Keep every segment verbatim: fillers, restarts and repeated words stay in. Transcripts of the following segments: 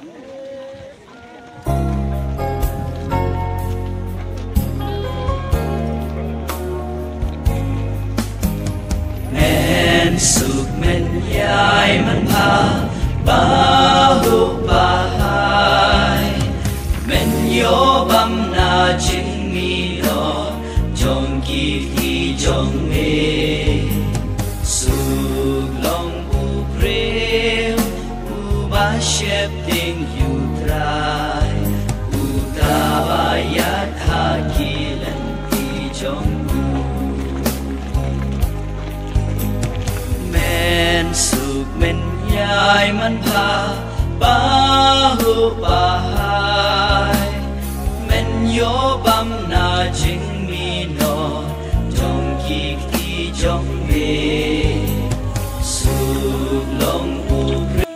Men suk men ïai man pha, ba huk ba hai. Men ïoh bam na jingmih noh jong ki kti jong me. Suk long u briew uba sheptieng ïa u Trai, uta ba ïaid ha ki lynti jong u. Men suk men ïai man pha, ba huk ba hai. Men ïoh bam na jingmih noh jong ki kti jong me. Suk long u briew.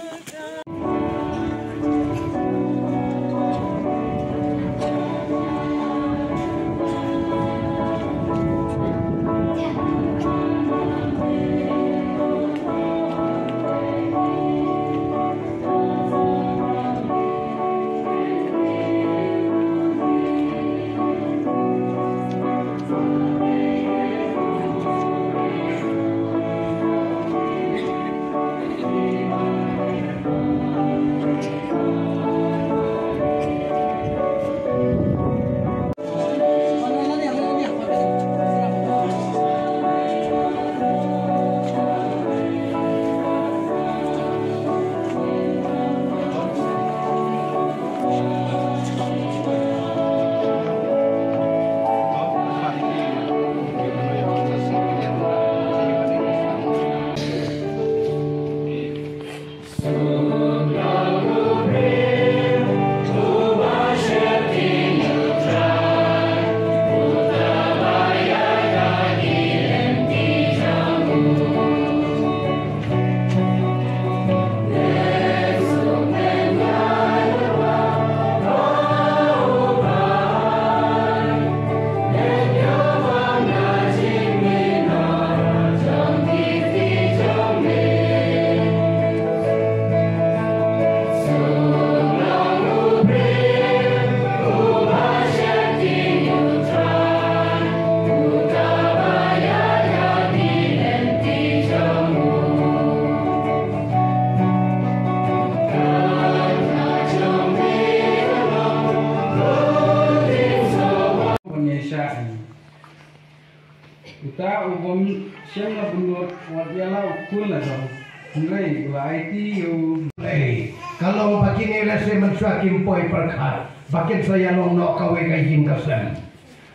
Uta u bym shym la bynnud wat ïa la u khun la jong. Hynrei u la aiti ïa u. Hynrei ka long ba kine lehse mynshuwa kim poi pyrkhat ba kin sa ïa long noh kawei ka ïing ka sem.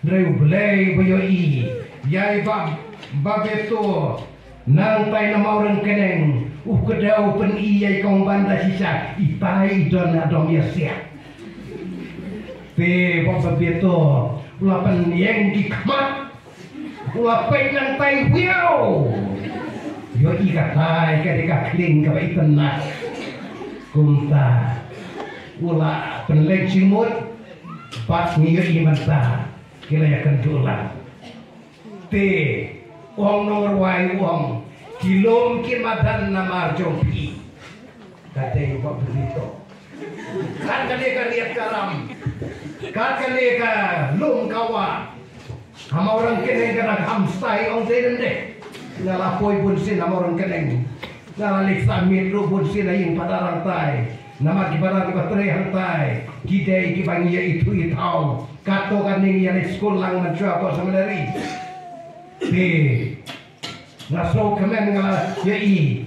Hynrei U Blei ba ïohi ïa i Bah Babeito. Nangtai na Mawryngkneng u kdew pyni ïa i kong ban da shisha, itai i don na dom ïa siah. Te Bah Babeito u la pynïeng ki khmat. U la peit nangtai wiaw. Ïohi katai ka dei ka khlieng kaba itynnat. Kumta u la pynleit jingmut. Bad ngi ïohi mynta ki la ïakynduh lang. Te ong nongrwai u ong ki lum ki madan namar jong phi. Ka dei u Bah Babeito. Kat ka dei ka riat ka ram, kat ka dei ka lum ka wah. Ha Mawryngkneng ka dang kham stai ong te dei. Nga la poi bun sien ha Mawryngkneng. Nga la leit submit ruh bun sien ha ïing padar hangtai. Namar ki padar kiba trei hangtai ki dei kiba ngi ïa ithuh ithaw. Kato kane ngi ïa leit skul lang mynshuwa hapoh seminary. Te nga sngewkmen nga la ïohi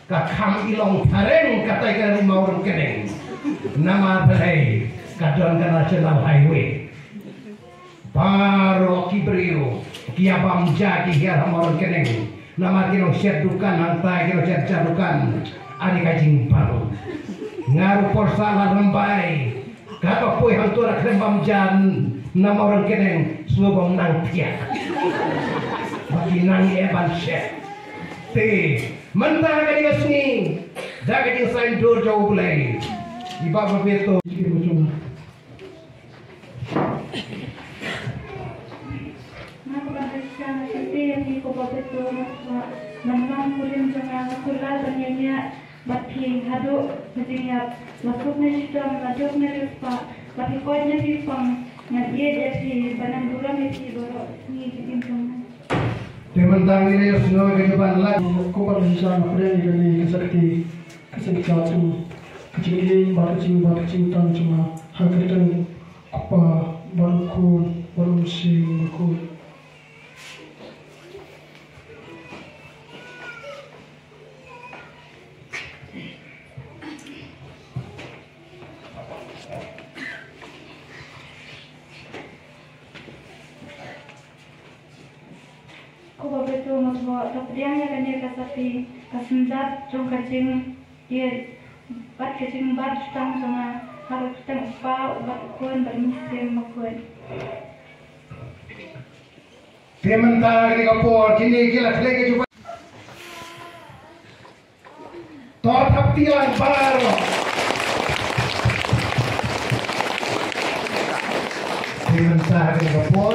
ka kham i long phareng katai ka ri Mawryngkneng. Namar balei? Ka don ka National Highway. Baroh ki briew ki ïa bam ja ki hiar ha Mawryngkneng. Namar ki nong shet dukan hangtai, ki nong shet ja dukan. Ani ka jingbam. Nga ruh por sa la rymbai. Kaba poi hangto da khlem bam ja na Mawryngkneng, sngewbha nang thiah. Ba ki nang ïa ban shet. Te mynta ka dei ka sngi da ka jingsaiñdur jong U Blei. I Bah Babeito. Nga kaba dei ka na kynti ïa phi ko Babeito, namar kurim jong nga nga kular ban ïañia. Bad phi haduh ka jingïap, la suk ne shitom, la duk ne riewspah, bad phi koit ne phi pang, ngan ïeit ïa phi, bad ngan burom ïa phi baroh sngi jingim jong nga. Te mynta ngi la ïohsngew ïa ka jingban lait. Kumba la shisha nga pdiang ïa kane ka sakti, ka sakti ka jingim bad ka jingim bad ka jingim tang jong nga ha ka kyrteng u Kpa bad u Khun bad u Mynsiem Bakhuid. Ko Babe, to nga thoh, to pdiang ïa kane ka sakti, ka synjat jong ka jingïeit bad ka jingbat jutang jong nga, ha ka kyrteng u Kpa, u bad u Khun bad u Mynsiem Bakhuid. Te mynta kane ka por, kine ki la khlei ka jubab. To thap ti lang baroh. Te mynta kane ka por.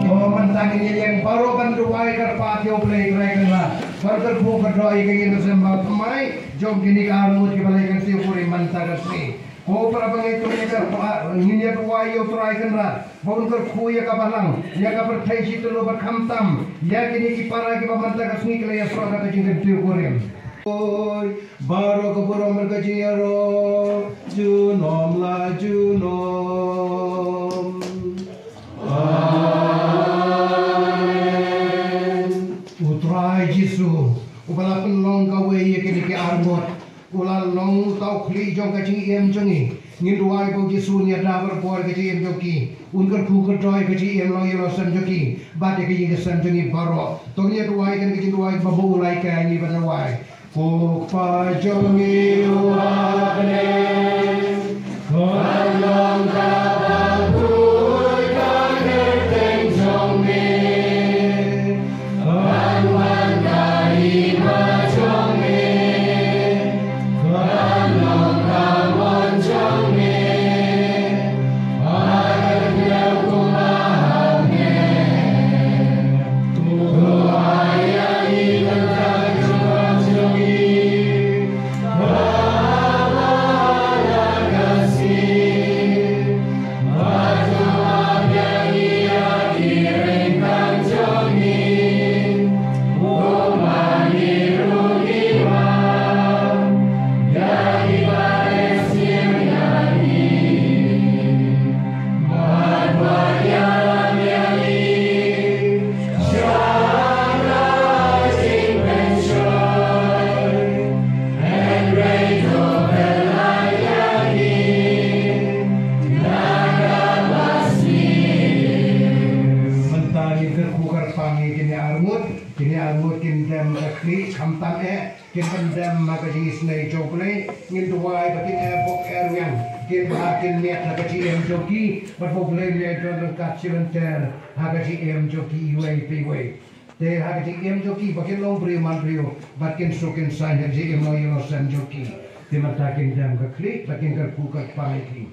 To mynta ngin ïeng baroh ban duwai kyrpad ïa U Blei Trai Kynrad, ban kyrkhu kyrdoh ïa ka ïing ka sem ba thymmai jong kine ki arngut kiba la ïa kyntiew kurim mynta ka sngi. Ko para bangeit, to ngin ïa duwai ïa U Trai Kynrad ba un kyrkhu ïa ka balang, ïa ka pyrthei shi tylli bad khamtam ïa kine ki para kiba mynta ka sngi ki la ïasoh da ka jingkyntiew kurim. Oi, baroh ka burom bad ka jingïaroh junom la junom. Amen. U Trai Jisu, uba la pynlong kawei ïa kine ki arngut, u la long uta u khlieh jong ka jingim jong ngi. Ngin duwai ba U Jisu un ïada bor ka jingim jong ki, un kyrkhu kyrdoh ïa ka jingim long ïa la sem jong ki bad ïa ka ïing ka sem jong ngi baroh. To ngin ïa duwai kane ka jingduwai ba ma u la ïa ka ngi ban duwai. Ko Kpa jong ngi uba ha bneng, kan long kaba khuid ka kyrteng jong me. Kan wan ka hima jong me, kan long ka mon jong me, ha ka dei kumba ha bneng. To ai ïa ngi mynta ka jingwan jong ngi, Mynta ngin kyrkhu kyrpang ïa kine arngut, kine arngut kin dem ka khlieh khamtam eh, kin pyndem ha ka jingisynei jong U Blei. Ngin duwai ba kin eh bok eh rwiang, kin bha kin miat ha ka jingim jong ki, bad ba U Blei un ïai don ryngkat shilynter ha ka jingim jong ki iwei pa iwei. Te ha ka jingim jong ki ba kin long briew man briew, bad kin suk kin saiñ ha ka jingim long ïa la sem jong ki. Te mynta kin dem ka khlieh bad kin kyrkhu kyrpang ïa ki.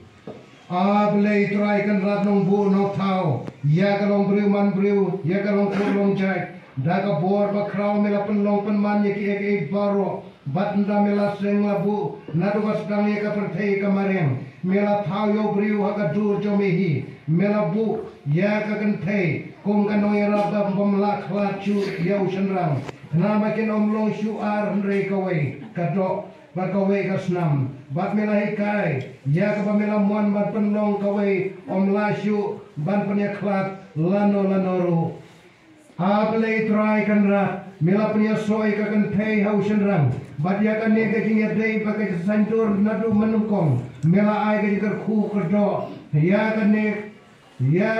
A Blei Trai Kynrad Nongbuh Nongthaw, ïa ka long briew man briew, ïa ka long kur long jait, da ka bor bakhraw me la pynlong pynman ïa kiei kiei baroh. Bad ynda me la seng la buh naduh ba sdang ïa ka pyrthei ka mariang, me la thaw ïa u briew ha ka dur jong me hi. Me la buh ïa ka kynthei kum ka nongïarap bym lah khlad shuh ïa u shynrang, khnang ba kin ym long shuh ar hynrei kawei ka doh bad kawei ka snam. Bad me la hikai ïa kaba me la mon ban pynlong kawei ym lah shuh ban pynïakhlad lano lano ruh. A Blei Trai Kynrad, me la pynïasoh ïa ka kynthei ha u shynrang, bad ïa kane ka jingïadei bad ka jingsaindur naduh mynnyngkong. Me la ai ka jingkyrkhu kyrdoh ïa kane, ïa,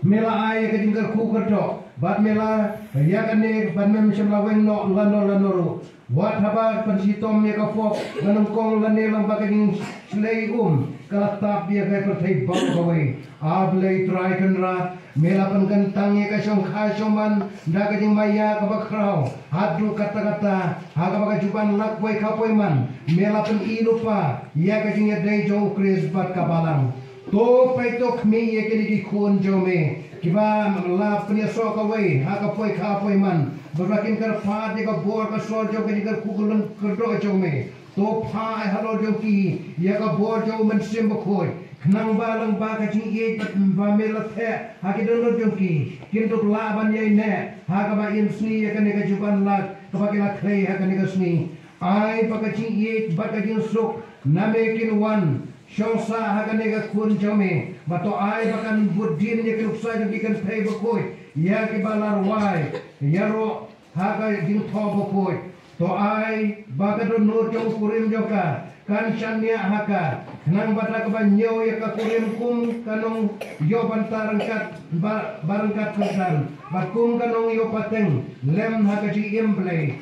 me la ai ïa ka jingkyrkhu kyrdoh bad me la ïa kane ban ym shym la weng noh lano lano ruh. Wat haba pynshitom ïa ka pop ka nyngkong lane lyngba ka jingshlei um ka la tap ïa ka pyrthei baroh kawei. A Blei Trai Kynrad, me la pynkyntang ïa ka shongkha shongman da ka jingmaïa kaba khraw haduh katta katta, ha kaba ka juban lak poi kha poi man me la pyni lypa ïa ka jingïadei jong u Khrist bad ka balang. To peit to khmih ïa kine ki khun jong me kiba la pynïasoh kawei ha ka poi kha poi man, ba kin kyrpad ïa ka bor ka sor jong ka jingkyrkhu kyrdoh jong me. To phah halor jong ki ïa ka bor jong u Mynsiem Bakhuid, khnang ba lyngba ka jingïeit ba me la theh ha ki dohnud jong ki, kin dup lah ban ïaineh ha kaba im sngi ïa kane ka juban lak kaba ki la khlei ha kane ka sngi. Ai ba ka jingïeit bad ka jingsuk na me kin wan shong sah ha kane ka khun jong me. Bad to ai ba kan bud dien ïa ki nuksa jong ki kynthei bakhuid ïa kiba la rwai ïaroh ha ka jingthoh bakhuid. To ai ba ka dohnud jong u kurim jong ka kan shaniah ha ka, khnang ba da kaba ñiew ïa ka kurim kum ka nongïoh bynta ryngkat ba, ba ryngkat kyrdan, bad kum ka nongïoh pateng lem ha ka jingim Blei,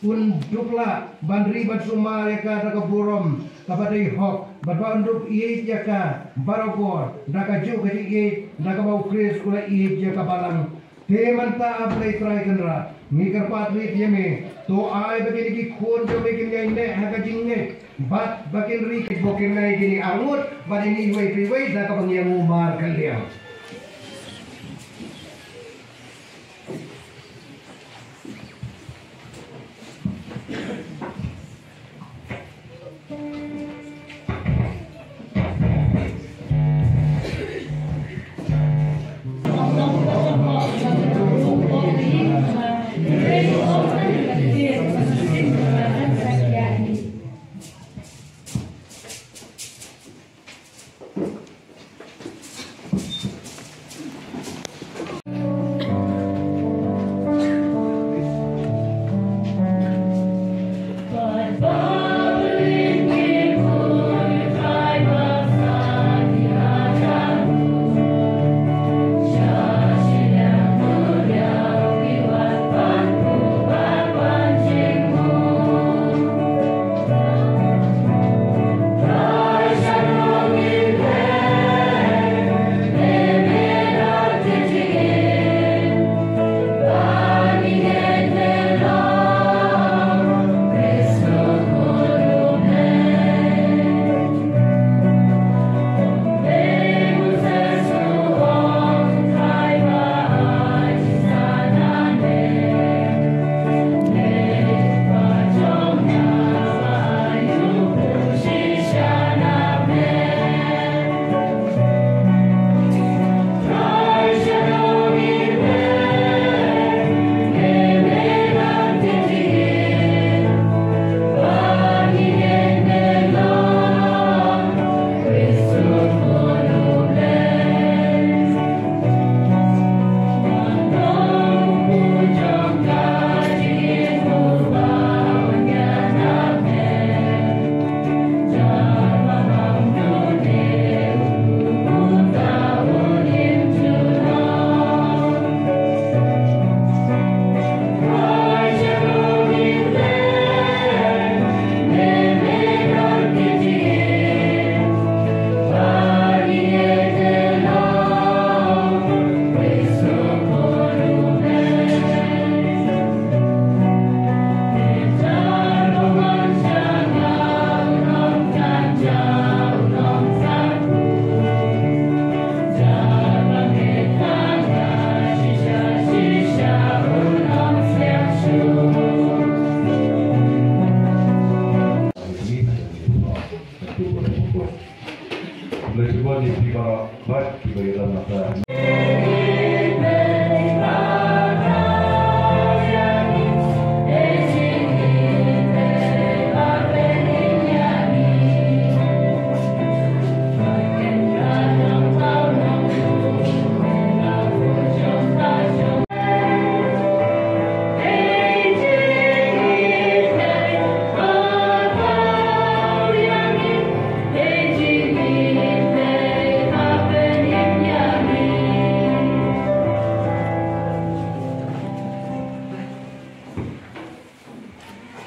un dup lah ban ri ban sumar ïa ka da ka burom kaba dei hok, bad ba un dup ïeit ïa ka barabor da kajuh ka jingïeit da kaba u Khrist u la ïeit ïa ka balang. Te mynta, A Blei Trai Kynrad, ngi kyrpad rit ïa me, to ai ba kine ki khun jong me kin ïaineh ha ka jingngeit, bad ba kin ri, ba kin ïaineh kine arngut bad ine iwei pa iwei da kaba ngi ïa ngumar kylliang. Lehse bun ïa phi baroh bad kiba ïalam nangta.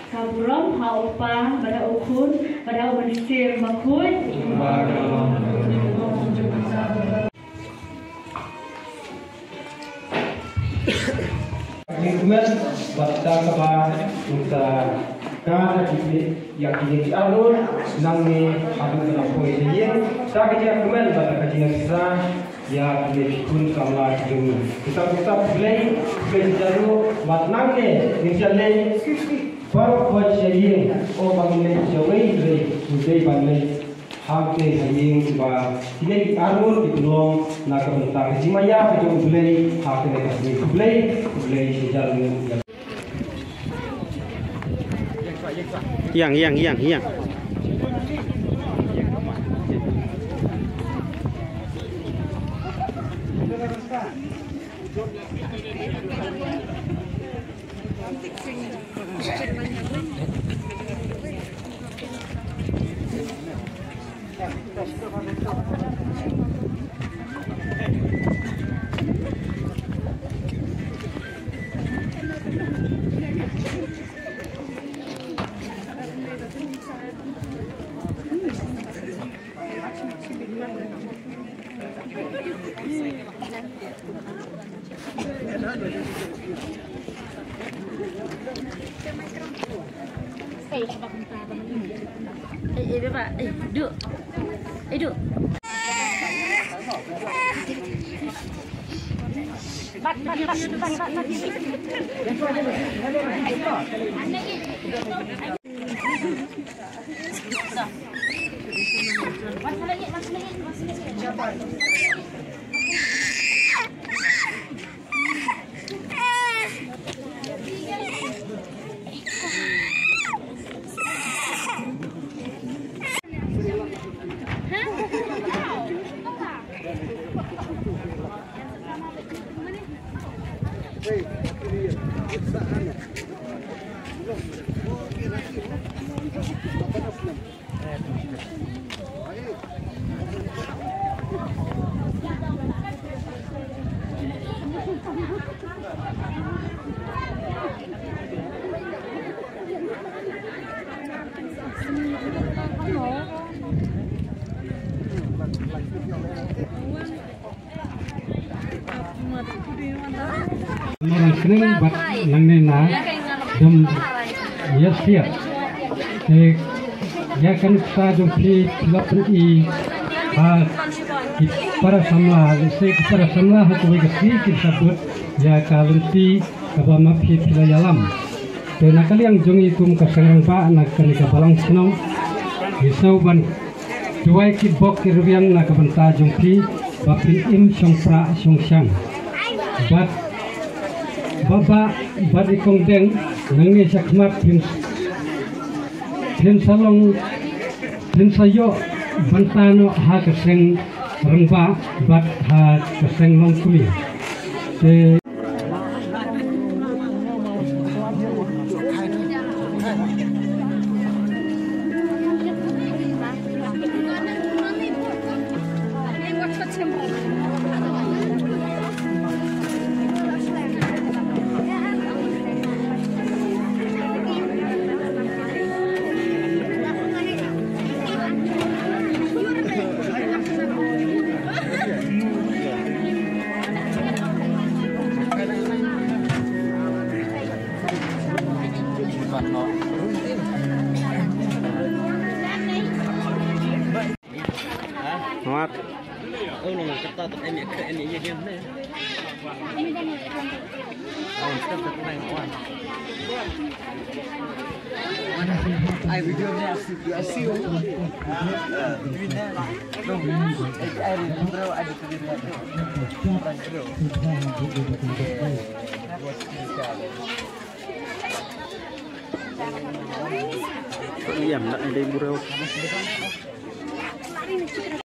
Ka burom ha u Kpa bad ha u Khun bad ha u Mynsiem Bakhuid. Ngi kmen bad da kaba ngi sa ka da ki ïa kine ki arngut nangne haduh ba la poi sha ïing. Da ka jingkmen bad da ka jingkmen sa ïa kine ki khun samla ki jong ngi. Kita kita Blei, Blei jaru bad nangne ngin sa leit baroh poi sha ïing. O ba ngin leit sha wei wei, ngin leit ban leit. Hangtei ha ïing ba kine ki arngut ki pynlong na ka bynta ka jingmaïa ka jong U Blei ha kane ka sngi. Khublei, khublei shihajar nguh ïa. Ïeng, ïeng, ïeng, ïeng. Eh, eh, Baba, eh, duk. Eh, duk. Bat, bat, bat, bat, bat, bat. Nang sning bad nangne na dum ïa siat. Te ïa kan sa jong phi phi la pyni ha ki para samla, lehse ki para samla ha kawei ka sngi kin sa bud ïa ka lynti kaba ma phi phi la ïalam. Te na ka liang jong i kum ka seng rangbah na kane ka balang shnong, ngi sngew ban duwai kitbok kitrwiang na ka bynta jong phi ba phin im shongpra shongshang. Bad Baba bad i Kong Deng, nangne shakhmat phin, phin sa long, phin sa ïoh bynta noh ha ka seng rangbah bad ha ka seng longkmie. Te Wat. I video ni aksi aksi. Iya, nak ada burau.